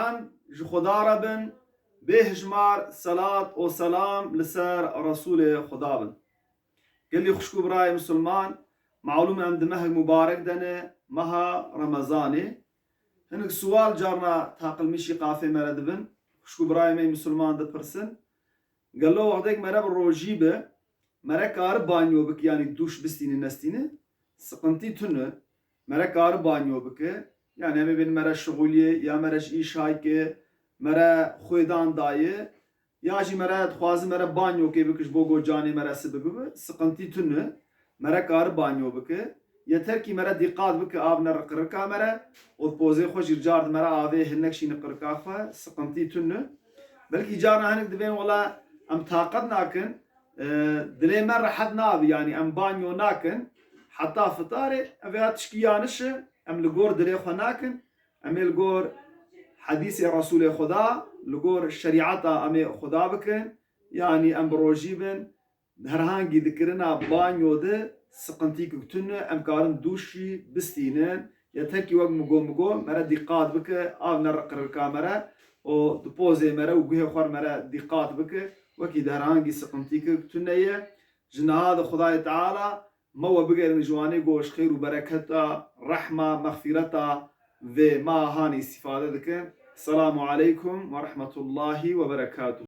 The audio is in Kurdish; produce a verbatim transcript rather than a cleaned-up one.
Em ji Xweda re bin, bêhijmar selat û selam li ser Resûlê Xweda bin. Gelî xwişk û birayê misilman, malûm em di mehek mubarek de ne, meha Remezanê. Hinek sual carna taqilmişî qafê me re dibin. Xwişk û birayê me yê misilman dipirsin, gelo wexdek mere bi rojî be, mere kari banyo bike, yanî dûş bistîne nestîne, siqintî tune, mere kari banyo bike. Yanî em ê bên mere şixuliyê, ya mere ji îş hayke, mere xwêdan daye, ya jî mere dixwaze mere banyokê bike ji bo go canê mere sibe bibe, siqintî tune, mere kari banyo bike. Yeter kî mere dîqat bike, av nere qirika mere û pozê xwe jî car di mere avê hinek şîne qirika xwe, siqintî tune. Belkî carna hinek dibên wela em taqet nakin, e, dilê me rehet nabe, yanî em banyo nakin heta fitarê, ev ya tişkî yanlış e, em li gor dilê xwe nakin, em ê li gor hedîsê Resûlê Xweda, li gor şerîeta em ê Xweda bikin, yanî em bi rojî bin, herhangî di kirina banyo de siqintîkek tune, em karin dûş jî bistînin. Yeter kî wek migo migo mere dîqat bike, av nere qirika mere û di pozê mere û guhê xwe re mere dîqat bike, wekî di herhangî siqintîkek tune ye. Ji niha de Xwedayê Teala me we bigerin ji wanê go ji xêr û bereketa, rehma, mexfîreta vê meha hanê îstîfade dikin. Selamu aleykum ve rahmetullahi ve berekatuh.